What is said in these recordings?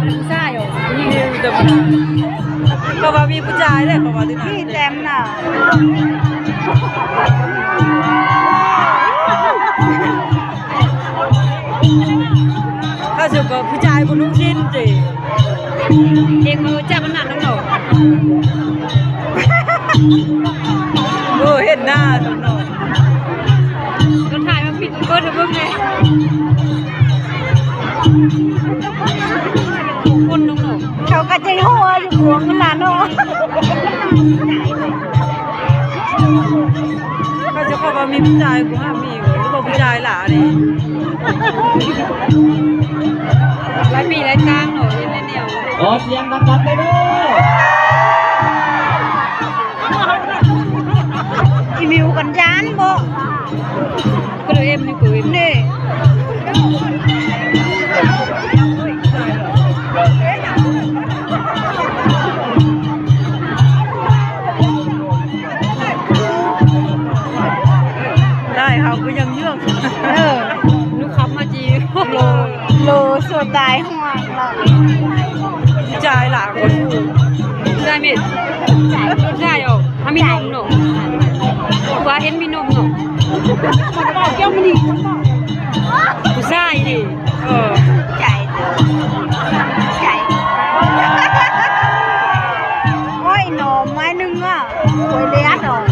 ຜູ້ຊາຍ ເຂົາວ່າມີຜູ້ຊາຍເດ້ ເຂົາວ່າ ນີ້ແຈ່ມນະ. ເຂົາຊິບອກຜູ້ຊາຍບໍ່ນຸ່ງສິ້ນຕິ ເອງບໍ່ຮູ້ຈັກຂະໜາດນັ້ນເນາະ. ໂອ້ ເຫັນໜ້າເນາະ ກໍຖ່າຍມາປິດເປີດໃຫ້ເບິ່ງແດ່. ຄົນໜຶ່ງເນາະ ເຂົາກໍໃຈຮ້ອນຢູ່ຂອງນັ້ນລະເນາະ. ເຂົາເຈົ້າເຂົາວ່າມີຜູ້ຊາຍ ກູຫາມີຢູ່ ຫຼືວ່າຜູ້ຊາຍຫຼາຍເດ້. ຫຼາຍປີຫຼາຍຕາງເນາະ ເຮັດແນວ ຂໍສຽງດັງໆ ເດີ. ອີວິວກັນຢ້ານບໍ່? ກໍເອັມຢູ່ ກໍເອັມນີ້. ໄດ້ເຮົາກໍຍັງເຍອະ ເອີ ໜູຂັບມາຈີ ໂລ ໂລ ໂຊຕາຍ ຜູ້ຊາຍຫຼາຍຄົນ ຜູ້ຊາຍແມ່ນ ຜູ້ຊາຍອອກ ຖ້າມີນົມເນາະ ວ່າເຫັນມີນົມເນາະ ຜູ້ຊາຍນີ້ ເອີ ໃຈ ໃຈ ໂອ້ຍ ໜໍມໄມ້ໜຶ່ງອະ ໂອ້ຍ ເລຍດອກ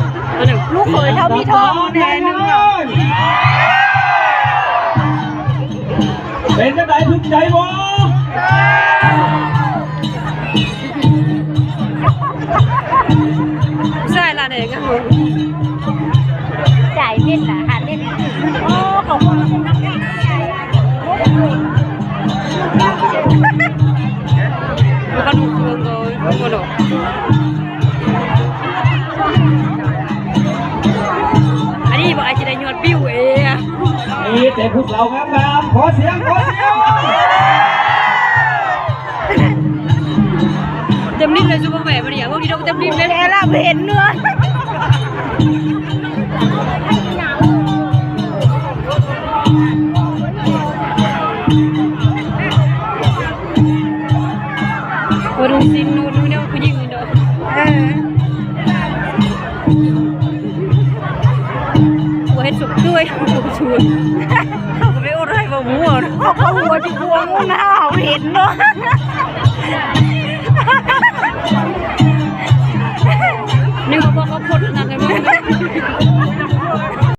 ລູກເຂີຍເທົ່າມີທອງແນ່ໜຶ່ງອະ. ເປັນຈັ່ງໃດ ຖືກໃຈບໍ່? ໃສ່ລະເດ້ ໃຈເປັນລະ ຫາເປັນ ໂອ້ ຂອບຄຸນ ຂະໜົມເມືອງເອີຍ ໂອ້ໂຫ. ອັນນີ້ບໍ່ ອາດຈະໄດ້ຍອດວິວເອ. ມີແຕ່ຜູ້ສາວງາມໆ ຂໍສຽງ ຂໍສຽງ. ເຕັມລິ້ນເລີຍ ຊຸບເປີແມນ ມື້ນີ້ ພວກນີ້ຕ້ອງເຕັມລິ້ນເລີຍ ແລ້ວເຫັນເນື້ອ. ບໍ່ດູຊິນ ດູ ດູແນວຜູ້ຍິງນີ້ເນາະ ເອີ. ຫົວເຮັດສຸກດ້ວຍ ເຂົາກໍໄປອົດໃຫ້ບໍ່ຮູ້ ເຂົາກໍຫົວຊິພວງໜ້າເຮົາເຫັນເນາະ ນຶກວ່າພວກເຂົາຄົນ